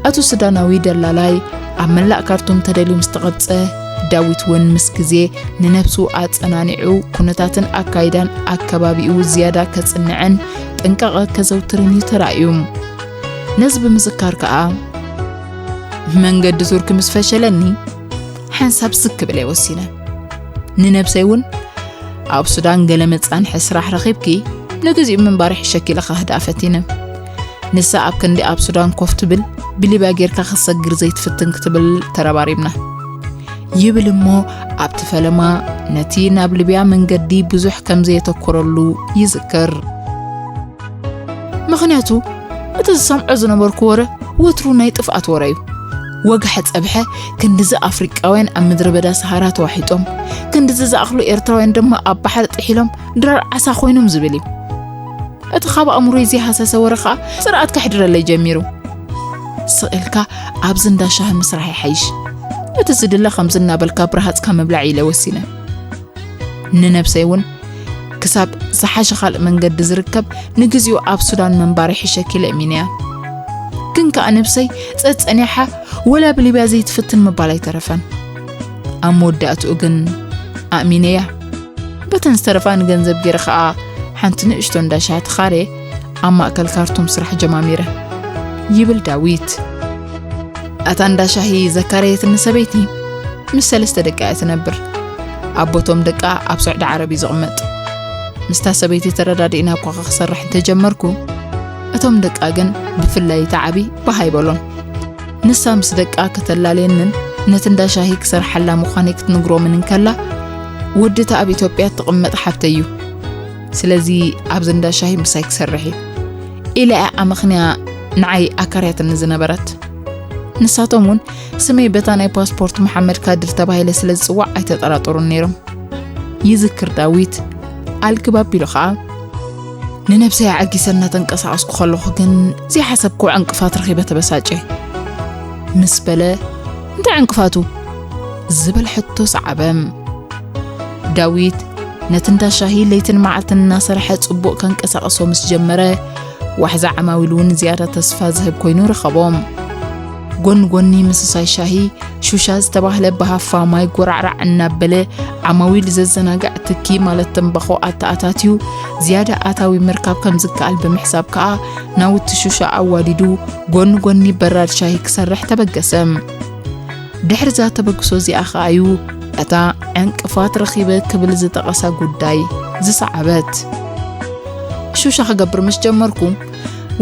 ኣቶ ሱዳናዊ ደላላይ ኣብ መላእ ካርቱም ተደልዩ ምስ ተቐብጸ፣ ዳዊት እውን ምስ ግዜ ንነብሱ ኣጸናኒዑ ኩነታትን ኣካይዳን ኣከባቢኡ ዝያዳ ከጽንዕን ጥንቃቐ ከዘውትርን እዩ ተራእዩ። ነዚ ብምዝካር ከኣ፣ መንገዲ ቱርኪ ምስ ፈሸለኒ፣ ሓንሳብ ስክ ክብል እየ ወሲነ። ንነብሰይ እውን፣ ኣብ ሱዳን ገለ መጻንሒ ስራሕ ረኺብኪ፣ ንግዚኡ ምንባር ይሕሸኪ ኢለ ከህድኣ ፈቲነ። ንሳ ኣብ ክንዲ ኣብ ሱዳን ኮፍ ትብል፣ ብሊብያ ጌርካ ክትሰግር ዘይትፍትን ክትብል ተረባሪብና። ይብል እሞ፣ ኣብቲ ፈለማ ነቲ ናብ ሊብያ መንገዲ ብዙሕ ከም ዘየተኮረሉ ይዝክር። ምኽንያቱ፣ እቲ ዝሰምዖ ዝነበርኩ ወረ ወትሩ ናይ ጥፍኣት ወረ እዩ። ወግሐ ጸብሐ፣ ክንድዚ ኣፍሪቃውያን ኣብ ምድረ በዳ ሰሃራ ተዋሒጦም፣ ክንድዚ ዝኣኽሉ ኤርትራውያን ድማ ኣብ ባሕሪ ጥሒሎም ድራር ዓሳ ኮይኖም ዝብል እዩ። እቲ ካብ ኣእምሮይ ዘይሃሰሰ ወረ ኸኣ ጽርኣት ከሕድረለይ ጀሚሩ። ስቕ ኢልካ ኣብዚ እንዳ ሻሂ ምስራሕ ይሓይሽ። እቲ ዝድለ ከምዚ እናበልካ ብረሃጽካ ምብላዕ ኢለ ወሲነ። ንነብሰይ እውን ክሳብ ዝሓሸ ካልእ መንገዲ ዝርከብ ንግዚኡ ኣብ ሱዳን ምንባር ይሕሸኪ ኢለ እሚነያ። ግን ከኣ ነብሰይ ጸጸኒሓ ወላ ብሊብያ ዘይትፍትን ምባል ኣይተረፈን። ኣብ መወዳእትኡ ግን ኣእሚነያ። በተን ዝተረፋ ንገንዘብ ገይረ ከኣ ሓንቲ ንእሽቶ እንዳ ሻሂ ተኻርየ ኣብ ማእከል ካርቱም ስራሕ ጀማሚረ። ይብል ዳዊት። እታ እንዳ ሻሂ ዘካረየትኒ ሰበይቲ ምስ ሰለስተ ደቃ እያ ትነብር። ኣቦቶም ደቃ ኣብ ስዑዲ ዓረብ እዩ ዝቕመጥ። ምስታ ሰበይቲ ተረዳዲእና እኳ ክሰርሕ እንተጀመርኩ፣ እቶም ደቃ ግን ብፍላይ እቲ ዓቢ ባህ ኣይበሎን። ንሳ ምስ ደቃ ከተላልየንን ነቲ እንዳ ሻሂ ክሰርሓላ ምዃነይ ክትንግሮምን እንከላ፣ ወዲ እታ ኣብ ኢትዮጵያ እትቕመጥ ሓብተይ እዩ። ስለዚ ኣብዚ እንዳ ሻሂ ምሳይ ክሰርሕ እዩ ኢላ እያ ኣመኽንያ ንዓይ ኣካርያትኒ ዝነበረት። ንሳቶም እውን ስመይ በታ ናይ ፓስፖርት መሓመድ ካድር ተባሂለ ስለ ዝጽዋዕ ኣይተጠራጠሩን ነይሮም። ይዝክር ዳዊት ኣልግብ ኣቢሉ ኸኣ፣ ንነብሰይ ኣዐጊሰ እናተንቀሳቐስኩ ከለኹ ግን ዘይሓሰብክዎ ዕንቅፋት ረኺበ ተበሳጨ። ምስ በለ፣ እንታይ ዕንቅፋቱ? ዝብል ሕቶ ሰዓበ። ዳዊት ነቲ እንዳ ሻሂ ለይትን መዓልትን እናሰርሐ ጽቡቕ ከንቀሳቕሶ ምስ ጀመረ፣ ዋሕዛ ዓማዊል እውን ዝያዳ ተስፋ ዝህብ ኮይኑ ረኸቦ። ጎኒ ጎኒ ምስሳይ ሻሂ፣ ሹሻ ዝተባህለ ብሃፋ ማይ ጎራዕራዕ እናበለ ዓማዊል ዘዘናግዕ ትኪ ማለት ተምባኾ ኣተኣታትዩ ዝያዳ ኣታዊ ምርካብ ከም ዝከኣል ብምሕሳብ ከኣ ናውቲ ሹሻ ኣዋዲዱ ጎኒ ጎኒ በራድ ሻሂ ክሰርሕ ተበገሰ። ድሕሪ እዛ ተበግሶ እዚኣ ከኣ እዩ እታ ዕንቅፋት ረኺበ ክብል ዝጠቐሳ ጉዳይ ዝሰዓበት። ሹሻ ክገብር ምስ ጀመርኩ፣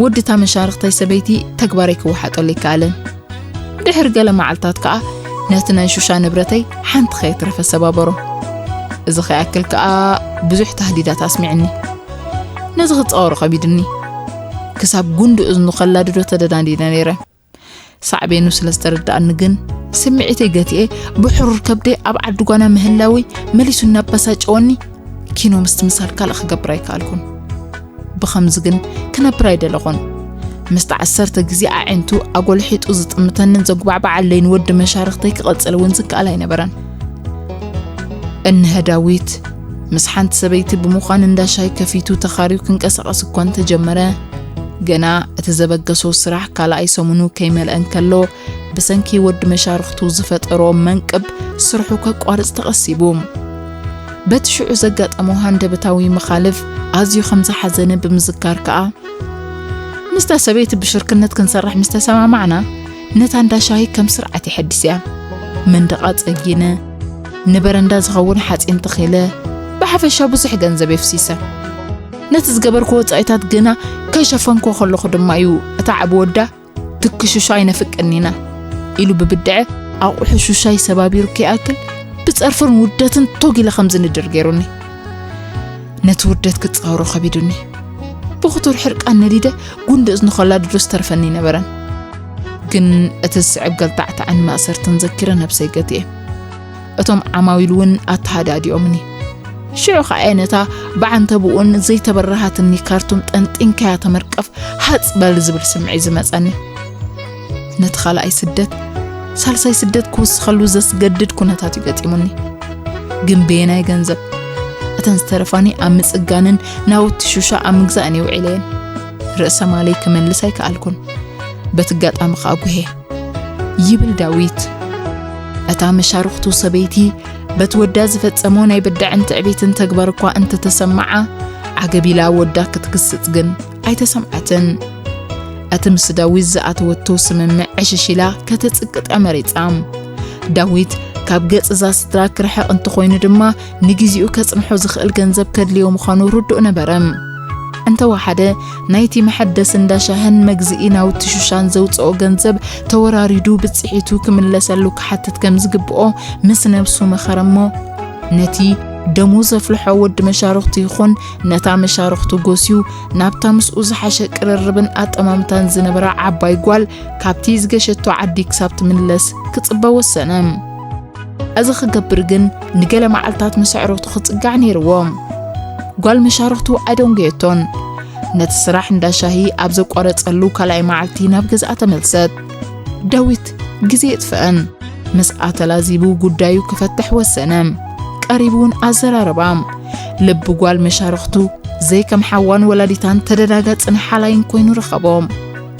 ወዲ እታ መሻርኽተይ ሰበይቲ ተግባረይ ክወሓጠሉ ኣይከኣለን። ድሕሪ ገለ መዓልታት ከኣ ነቲ ናይ ሹሻ ንብረተይ ሓንቲ ከየትረፈ ሰባበሮ። እዚ ከይኣክል ከኣ ብዙሕ ታህዲዳት ኣስሚዕኒ። ነዚ ክጻወሮ ከቢድኒ። ክሳብ ጉንዲ እዝኑ ከላድዶ ተደናዲነ ነይረ። ሳዕቤኑ ስለ ዝተረድኣኒ ግን፣ ስምዒተይ ገቲኤ ብሕሩር ከብደይ ኣብ ዓዲ ጓና ምህላወይ መሊሱ እናበሳጨወኒ፣ ኪኖ ምስትምሳል ካልእ ክገብር ኣይከኣልኩን። ብኸምዚ ግን ክነብር ኣይደለኹን። ምስቲ ዓሰርተ ግዜ ኣዒንቱ ኣጎልሒጡ ዝጥምተንን ዘጉባዕብዓለይን ወዲ መሻርኽተይ ክቐጽል እውን ዝከኣል ኣይነበረን። እነሀ ዳዊት ምስ ሓንቲ ሰበይቲ ብምዃን እንዳ ሻሂ ከፊቱ ተኻርዩ ክንቀሳቐስ እኳ እንተጀመረ፣ ገና እቲ ዘበገሶ ስራሕ ካልኣይ ሰሙኑ ከይመልአ እንከሎ፣ ብሰንኪ ወዲ መሻርኽቱ ዝፈጠሮ መንቅብ ስርሑ ከቋርጽ ተቐሲቡ። በቲ ሽዑ ዘጋጠሞ ሃንደበታዊ መኻልፍ ኣዝዩ ከም ዝሓዘነ ብምዝካር ከኣ፣ "ምስታ ሰበይቲ ብሽርክነት ክንሰርሕ ምስ ተሰማማዕና፣ ነታ እንዳ ሻሂ ከም ስርዓት የሐድስያ። መንደቓ ጸጊነ፣ ንበረንዳ ዝኸውን ሓጺን ተኺለ፣ ብሓፈሻ ብዙሕ ገንዘብ የፍሲሰ። ነቲ ዝገበርኩ ወጻኢታት ግና ከይሸፈንኩ ከለኹ ድማ እዩ እታ ዓቢ ወዳ ትኪ ሹሻ ኣይነፍቅን ኢና" ኢሉ ብብድዐ ኣቑሑ ሹሻይ ሰባቢሩ ከይኣክል ብጸርፍን ውርደትን ቶግ ኢለ ከም ዝንድር ገይሩኒ። ነቲ ውርደት ክጻወሮ ከቢዱኒ። ብኽቱር ሕርቃን ነዲደ ጉንዲ እዝኑ ከላድዶ ዝተርፈኒ ኣይነበረን። ግን እቲ ዝስዕብ ገልታዕታዕን ማእሰርትን ዘኪረ ነብሰይ ገቲኤ። እቶም ዓማዊል እውን ኣተሃዳዲኦምኒ። ሽዑ ኸኣ እየ ነታ ብዓንተብኡን ዘይተበረሃትኒ ካርቱም ጠንጢንካያ ተመርቀፍ ሃጽ በል ዝብል ስምዒት ዝመጸኒ። ነቲ ካልኣይ ስደት፣ ሳልሳይ ስደት ክውስኸሉ ዘስገድድ ኩነታት እዩ ገጢሙኒ። ግን በየናይ ገንዘብ? እተን ዝተረፋኒ ኣብ ምጽጋንን ናውቲ ሹሻ ኣብ ምግዛእን እየ ውዒለየን። ርእሰ ማለይ ክመልስ ኣይከኣልኩን። በቲ ኣጋጣሚ ከኣ ጉሄ። ይብል ዳዊት። እታ መሻርኽቱ ሰበይቲ በቲ ወዳ ዝፈጸሞ ናይ ብድዐን ትዕቢትን ተግባር እኳ እንተተሰምዓ፣ ዓገብ ኢላ ወዳ ክትግስጽ ግን ኣይተሰምዓትን። እቲ ምስ ዳዊት ዝኣተወቶ ስምምዕ ዕሽሽ ኢላ ከተጽቅጥ እያ መሪጻ። ዳዊት ካብ ገጽ እዛ ስድራ ክርሕቕ እንተኾይኑ ድማ፣ ንግዜኡ ከጽንሖ ዝኽእል ገንዘብ ከድልዮ ምዃኑ ርዱእ ነበረ። እንተወሓደ፣ ናይቲ መሐደሲ እንዳ ሻህን መግዝኢ ናውቲ ሹሻን ዘውጽኦ ገንዘብ ተወራሪዱ ብጽሒቱ ክምለሰሉ ክሓትት ከም ዝግብኦ ምስ ነብሱ መኸረ እሞ፣ ነቲ ደሙ ዘፍልሖ ወዲ መሻርኽቱ ይኹን ነታ መሻርኽቱ ጎስዩ ናብታ ምስኡ ዝሓሸ ቅርርብን ኣጠማምታን ዝነበራ ዓባይ ጓል ካብቲ ዝገሸቶ ዓዲ ክሳብ ትምለስ ክጽበ ወሰነ። እዚ ክገብር ግን ንገለ መዓልታት ምስ ኣዕሩኽቱ ክጽጋዕ ነይርዎ። ጓል መሻርኽቱ ኣይደንጎየቶን። ነቲ ስራሕ እንዳ ሻሂ ኣብ ዘቋረጸሉ ካልኣይ መዓልቲ ናብ ገዝኣ ተመልሰት። ዳዊት ግዜ የጥፍአን። ምስኣ ተላዚቡ ጉዳዩ ክፈትሕ ወሰነ። ቀሪቡ እውን ኣዘራረባ። ልቢ ጓል መሻርኽቱ ዘይከም ሓዋን ወላዲታን ተደናጋጽን ሓላይን ኮይኑ ረኸቦ።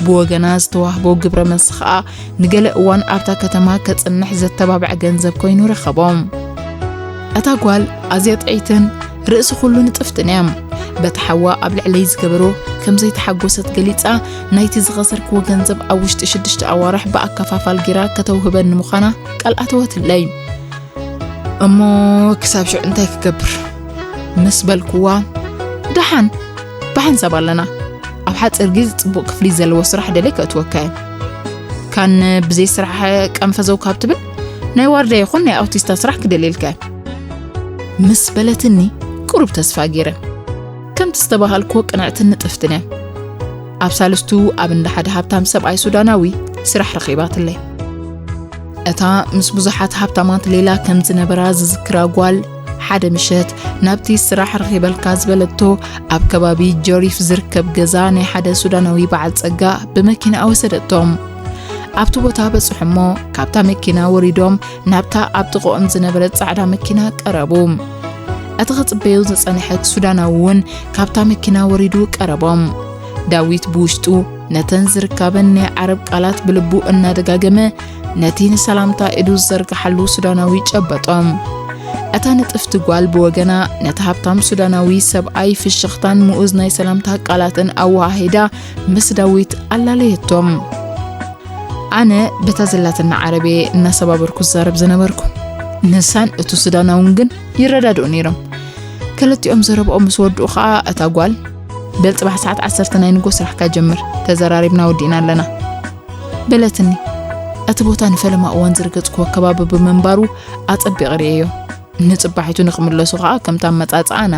ብወገና ዝተዋህቦ ግብረ መልሲ ኸኣ ንገለ እዋን ኣብታ ከተማ ከጽንሕ ዘተባብዕ ገንዘብ ኮይኑ ረኸቦ። እታ ጓል ኣዝያ ጥዕይትን ርእሲ ኩሉ ንጥፍትን እያ። በቲ ሓዋ ኣብ ልዕለይ ዝገበሮ ከም ዘይተሓጎሰት ገሊጻ፣ ናይቲ ዝኸሰርክዎ ገንዘብ ኣብ ውሽጢ ሽዱሽተ ኣዋርሕ ብኣከፋፋል ጌራ ከተውህበኒ ምዃና ቃል ኣተወትለይ። እሞ ክሳብ ሽዑ እንታይ ክገብር? ምስ በልክዋ፣ ደሓን፣ ብሓንሳብ ኣለና። ኣብ ሓጺር ግዜ ጽቡቕ ክፍሊት ዘለዎ ስራሕ ደልየ ከእትወካ እየ። ካን ብዘይ ስራሕ ቀንፈዘው ካብ ትብል፣ ናይ ዋርድያ ይኹን ናይ ኣውቲስታ ስራሕ ክደልየልካ እየ። ምስ በለትኒ፣ ቁሩብ ተስፋ ገይረ። ከምቲ ዝተባሃልክዎ ቅንዕትን ንጥፍትን እያ። ኣብ ሳልስቱ ኣብ እንዳ ሓደ ሃብታም ሰብኣይ ሱዳናዊ ስራሕ ረኺባትለይ። እታ ምስ ብዙሓት ሃብታማት ሌላ ከም ዝነበራ ዝዝክራ ጓል፣ ሓደ ምሸት ናብቲ ስራሕ ረኺበልካ ዝበለቶ ኣብ ከባቢ ጆሪፍ ዝርከብ ገዛ ናይ ሓደ ሱዳናዊ በዓል ጸጋ ብመኪና ወሰደቶም። ኣብቲ ቦታ በጽሑ እሞ ካብታ መኪና ወሪዶም ናብታ ኣብ ጥቕኦም ዝነበረት ጻዕዳ መኪና ቀረቡ። እቲ ክጽበዮ ዝጸንሐ ሱዳናዊ እውን ካብታ መኪና ወሪዱ ቀረቦም። ዳዊት ብውሽጡ ነተን ዝርካበን ናይ ዓረብ ቃላት ብልቡ እናደጋገመ ነቲ ንሰላምታ ኢዱ ዝዘርግሓሉ ሱዳናዊ ጨበጦ። እታ ንጥፍቲ ጓል ብወገና ነቲ ሃብታም ሱዳናዊ ሰብኣይ ፍሽኽታን ምኡዝ ናይ ሰላምታ ቃላትን ኣወሃሂዳ ምስ ዳዊት ኣላለየቶም። ኣነ በታ ዘላትና ዓረብ እየ እናሰባበርኩ ዝዛረብ ዝነበርኩ። ንሳን እቱ ሱዳናውን ግን ይረዳድኡ ነይሮም። ክልቲኦም ዘረብኦም ምስ ወድኡ ኸኣ እታ ጓል፣ "በል ጽባሕ ሰዓት ዓሰርተ ናይ ንጎ ስራሕካ ጀምር፣ ተዘራሪብና ወዲእና ኣለና" በለትኒ። እቲ ቦታ ንፈለማ እዋን ዝረገጽክዎ ከባቢ ብምንባሩ ኣጸቢቐ ርእየዮ። ንጽባሒቱ ንኽምለሱ ኸኣ ከምታ ኣመጻጽኣና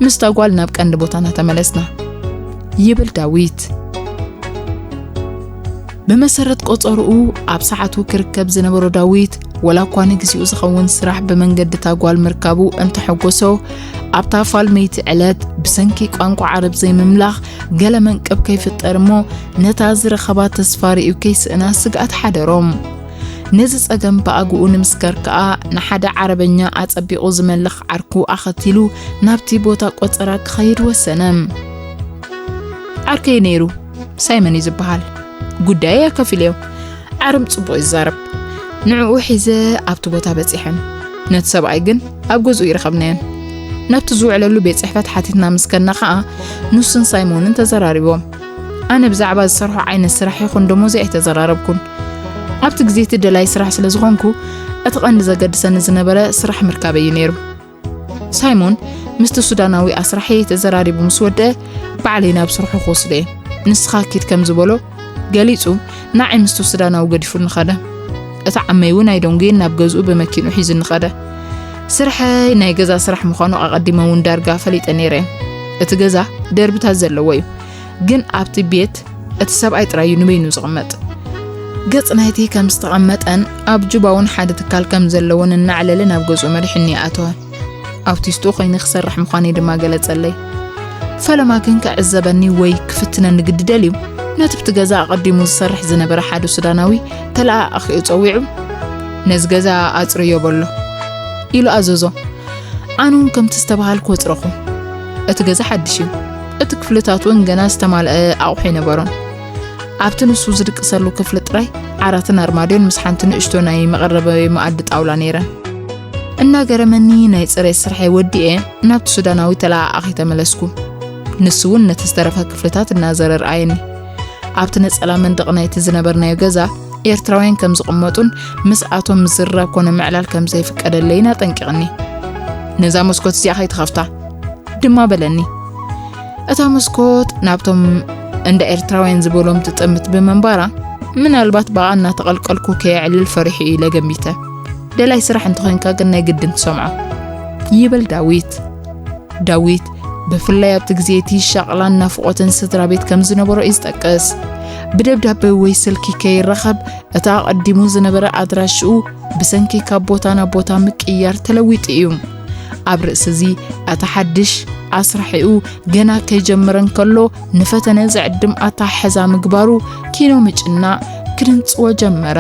ምስታ ጓል ናብ ቀንዲ ቦታና ተመለስና። ይብል ዳዊት። ብመሰረት ቆጸርኡ ኣብ ሰዓቱ ክርከብ ዝነበሮ ዳዊት፣ ወላ እኳ ንግዚኡ ዝኸውን ስራሕ ብመንገዲ እታ ጓል ምርካቡ እንተሐጎሶ፣ ኣብታ ፋልመይቲ ዕለት ብሰንኪ ቋንቋ ዓረብ ዘይምምላኽ ገለ መንቅብ ከይፍጠር እሞ፣ ነታ ዝረኸባ ተስፋ ርእዩ ከይስእና ስግኣት ሓደሮም። ነዚ ጸገም ብኣግኡ ንምስጋር ከኣ ንሓደ ዓረበኛ ኣጸቢቑ ዝመልኽ ዓርኩ ኣኸቲሉ ናብቲ ቦታ ቆጸራ ክኸይድ ወሰነ። ዓርከይ ነይሩ፣ ሳይመን እዩ ዝበሃል። ጉዳይ ኣካፊለዮ። ዓርም ጽቡቕ ይዛረብ። ንዕኡ ሒዘ ኣብቲ ቦታ በጺሐን። ነቲ ሰብኣይ ግን ኣብ ገዝኡ ይረኸብናዮን። ናብቲ ዝውዕለሉ ቤት ጽሕፈት ሓቲትና ምስ ከድና ኸኣ ንሱን ሳይሞንን ተዘራሪቦም። ኣነ ብዛዕባ ዝሰርሖ ዓይነት ስራሕ ይኹን ደሞዝ ኣይተዘራረብኩን። ኣብቲ ግዜ እቲ ደላይ ስራሕ ስለ ዝኾንኩ፣ እቲ ቀንዲ ዘገድሰኒ ዝነበረ ስራሕ ምርካበይ እዩ ነይሩ። ሳይሞን ምስቲ ሱዳናዊ ኣስራሒ ተዘራሪቡ ምስ ወደአ፣ ባዕለይ ናብ ስርሑ ክወስዶ እየ። ንስኻ ኪድ ከም ዝበሎ ገሊጹ፣ ንዓይ ምስቲ ሱዳናዊ ገዲፉኒ ኸደ። እቲ ዓመይ እውን ኣይደንጉየን ናብ ገዝኡ ብመኪንኡ ሒዙኒ ኸደ። ስርሐይ ናይ ገዛ ስራሕ ምዃኑ ኣቐዲመ እውን ዳርጋ ፈሊጠ ነይረ እየ። እቲ ገዛ ደርብታት ዘለዎ እዩ፣ ግን ኣብቲ ቤት እቲ ሰብኣይ ጥራይ እዩ ንበይኑ ዝቕመጥ። ገጽ ናይቲ ከም ዝተቐመጠን ኣብ ጁባ እውን ሓደ ትካል ከም ዘለዎን እናዕለለ ናብ ገዝኡ መሪሕኒ ኣተወ። ኣውቲስቱ ኮይነ ክሰርሕ ምዃነይ ድማ ገለጸለይ። ፈለማ ግን ክዕዘበኒ ወይ ክፍትነኒ ግዲ ደልዩ፣ ነቲ ብቲ ገዛ ኣቐዲሙ ዝሰርሕ ዝነበረ ሓደ ሱዳናዊ ተለኣኣኺኡ ጸዊዑ፣ "ነዚ ገዛ ኣጽርዮ" በሎ ኢሉ ኣዘዞ። ኣነ እውን ከምቲ ዝተባሃልኩ ወጽረኹ። እቲ ገዛ ሓድሽ እዩ። እቲ ክፍልታት እውን ገና ዝተማልአ ኣቑሑ ኣይነበሮን። ኣብቲ ንሱ ዝድቅሰሉ ክፍሊ ጥራይ ዓራትን ኣርማድዮን ምስ ሓንቲ ንእሽቶ ናይ መቐረቢ መኣዲ ጣውላ ነይረን። እናገረመኒ ናይ ጽሬት ስርሐይ ወዲኤ ናብቲ ሱዳናዊ ተለኣኣኺ ተመለስኩ። ንሱ እውን ነቲ ዝተረፈ ክፍልታት እናዘረ ረኣየኒ። ኣብቲ ነጸላ መንደቕ ናይቲ ዝነበርናዮ ገዛ ኤርትራውያን ከም ዝቕመጡን ምስኣቶም ምዝርራብ ኮነ ምዕላል ከም ዘይፍቀደለይን ኣጠንቂቕኒ። "ነዛ መስኮት እዚኣ ከይትኸፍታ" ድማ በለኒ። እታ መስኮት ናብቶም እንዳ ኤርትራውያን ዝበሎም ትጥምት ብምንባራ፣ ምናልባት ብኣ እናተቐልቀልኩ ከየዕልል ፈሪሑ እዩ ኢለ ገሚተ። ደላይ ስራሕ እንተኾይንካ ግን ናይ ግድን ትሰምዖ። ይበል ዳዊት። ዳዊት ብፍላይ ኣብቲ ግዜ እቲ ሻቕላን ናፍቖትን ስድራ ቤት ከም ዝነበሮ እዩ ዝጠቅስ። ብደብዳበ ወይ ስልኪ ከይራኸብ፣ እቲ ኣቐዲሙ ዝነበረ ኣድራሽኡ ብሰንኪ ካብ ቦታ ናብ ቦታ ምቅይያር ተለዊጡ እዩ። ኣብ ርእሲ እዚ፣ እቲ ሓድሽ ኣስራሒኡ ገና ከይጀመረ እንከሎ ንፈተነ ዝዕድም ኣተሓሕዛ ምግባሩ ኪኖ ምጭናቕ ክድንጽዎ ጀመረ።